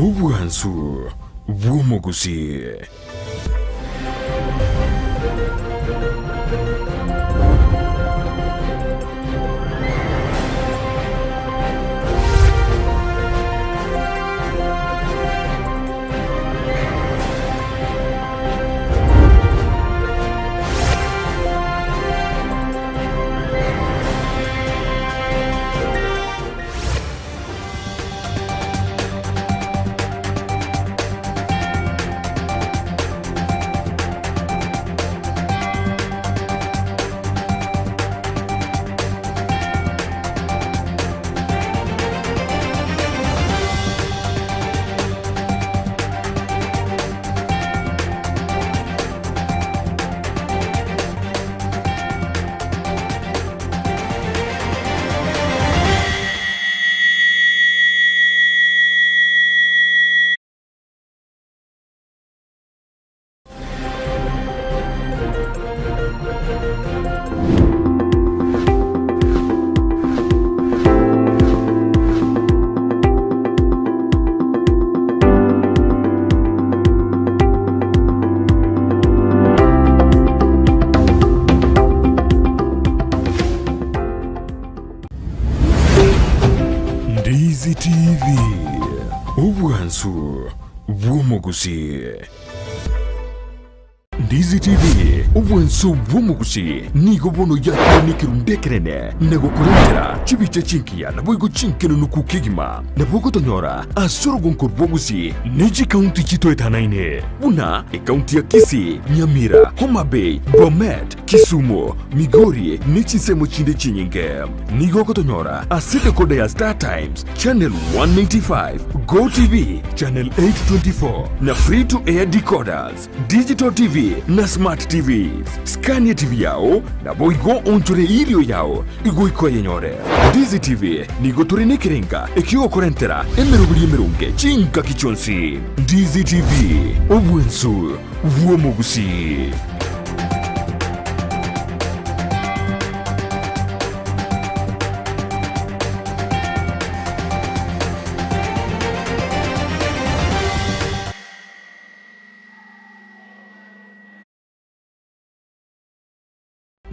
Obwansu bw'omogusii. Ndizi TV, obwansu bw'omogusii. Ndizi TV, obwansu bw'omogusii nigo bono yakire nekerundu ekenene na gokorentera chibicha chingiya naboigo chinkenunuku kegima. Nabo ogotonyora ase orogonko rw'ogusii ne chikaunti chitoetanaine buna ekaunti ya Kisii, Nyamira, Homa Bay, Bomet, Kisumu, Migori ne chinsemo chinde chinyinge. Nigo ogotonyora ase decoder ya Star Times, Channel 195, Go TV, Channel 824 na Free to Air decoders, Digital TV na Smart TVs. Skania TV yao naboigo onchore irio yao igoika oyenyore. Ndizi TV nigo tore nekerenga ekiogokorentera emeroberi emeronge chingaki chionsi. Ndizi TV, obwensu bw'omogusii.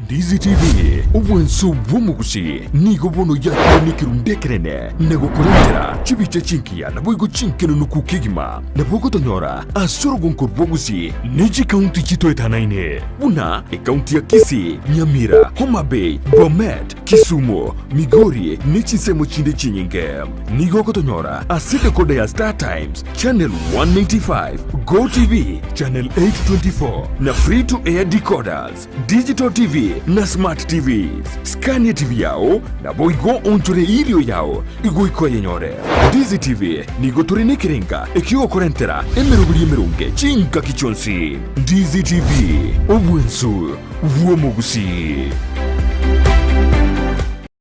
Ndizi TV, obwanso bw'omogusii nigo bono yakire nekerundu ekenene na gokorentera chibicha chingiya naboigo chinkenunuku kegima. Nabo ogotonyora ase orogonko rw'ogusii ne chikaunti chitoetanaine buna ekaunti ya Kisii, Nyamira, Homa Bay, Bomet, Kisumu, Migori ne chinsemo chinde chinyinge. Nigo ogotonyora ase decoder ya Star Times, Channel 195, Go TV, Channel 824 na Free to Air decoders, Digital TV na Smart TVs. Skania TV yao naboigo onchore irio yao igoika oyenyore. Ndizi TV nigo tore nekerenga ekiogokorentera emeroberi emeronge chingaki chionsi. Ndizi TV, obwensu bw'omogusii.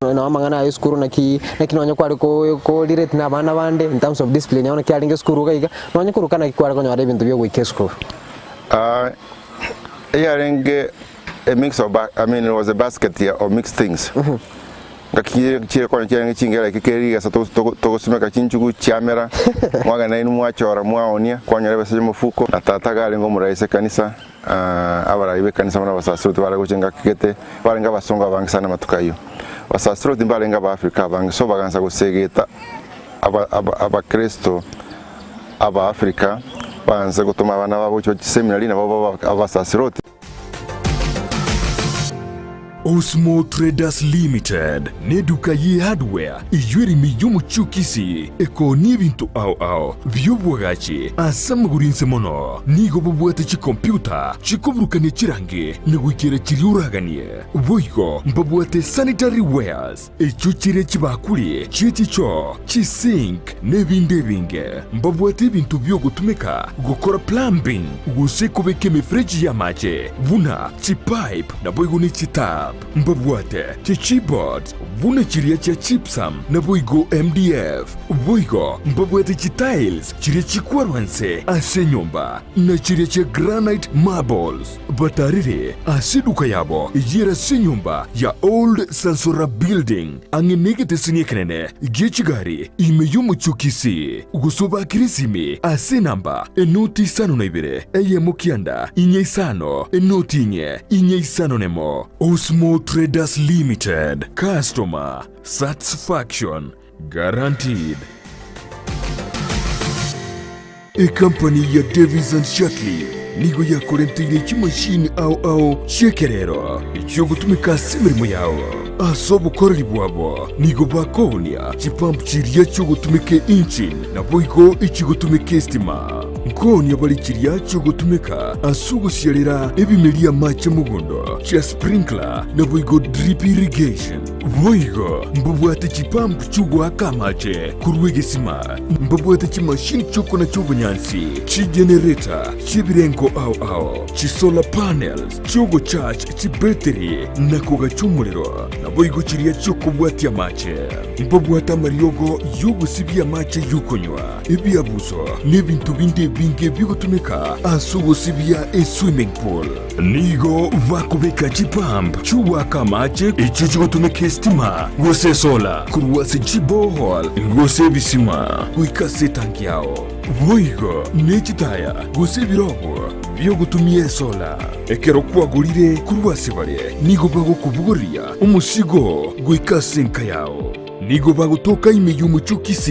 Nao amang'ana aya esukuru naki naki nonye kware ko korelate na abana bande in terms of discipline yao naki arenge esukuru iga iga, nonye koruka naki kware konyora ebinto bia ogoika esukuru. Ah, eyarenge a mix of ba I mean it was a basket ya of mixed things. Ngaki chire konya chiarenge chingera eke kere rigesa to- to- togosimeka chinchugu chiamera, mwagenda inwe mwachora mwaonia, kwanyora ebesa chia omofuko, na tata iga arenge omoraisi ekanisa, Abarai b'ekanisa buna abasaceroti bare gocha engaki gete, barenge abasongo abange sana amatuko ayio. Abasaceroti mbarenge Abaafrika abange, so bagansa gosegeta aba aba abakristo Abaafrika, bagansa gotoma abana babo gochia chiseminari nabo babe abasaceroti. Osmo Traders Limited neduka ye hardware eyio ere ime y'omochie o Kisii ekoonia ebinto ao ao bi'obwagachi ase amagoro inse mono. Nigo bobwate chikompiuta chikoburukania chirangi na goikera chiria oraganie. Boigo mbabwate sanitary wares echio chire chibakuri chie chichoo, chisink na ebinde ebinge. Mbabwate ebinto bi'ogotumeka gokora plumbing gose kobeka emefereji y'amache buna chipipe naboigo ne chitiles. Slab, mbabwate chichipboards buna chiria chia gypsum naboigo MDF. Boigo mbabwate chitiles chiria chikwarwa nse ase enyomba, na chiria chia granite marbles. Batarire ase eduka yabo eyere ase enyomba ya Old Sansora Building, ang'e negeteseni ekenene gie chigari ime y'omochie o Kisii, gose obakire esimi ase enamba enoti isano na ibere, eyemo kianda, inye isano, enoti inye, inye isano nemo. Osmo Traders Limited, Customer Satisfaction Guaranteed. Ekampani ya Davies and Shirtliff nigo yakorenteire chimashini ao ao chi'ekerero echiogotumeka ase emeremo yao. Ase obokoreri bwabo nigo bakoonia chipump chiria chiogotumeka engine naboigo echigotumeka estima. Nkoonia bare chiria chiogotumeka ase ogosiarera ebimeria amache mogondo chia sprinkler naboigo drip irrigation. Boigo mbabwate chipump chi'ogoaka amache korwa egesima, mbabwate chimashini chi'okonacha obonyansi, chigenereta chi'ebirengo ao ao, chisolar panels chi'ogocharge chibetiri na kogacha omorero, naboigo chiria chi'okobwatia amache. Mbabwate amariogo y'ogosibia amache y'okonywa, ebiabuso, na ebinto binde ebinge bigotumeka ase ogosibia eswimming pool. Nigo bakobeka chipump chi'ogoaka amache echio chigotumeka esitima gose esola korwa ase chiborehole gose ebisima goika ase etanki yao. Boigo ne chitaya gose ebirogo bi'ogotumia esola. Ekero kwagorire korwa ase bare, nigo bagokobogoria omosigo goika ase enka yao. Nigo bagotoka ime y'omochie o Kisii.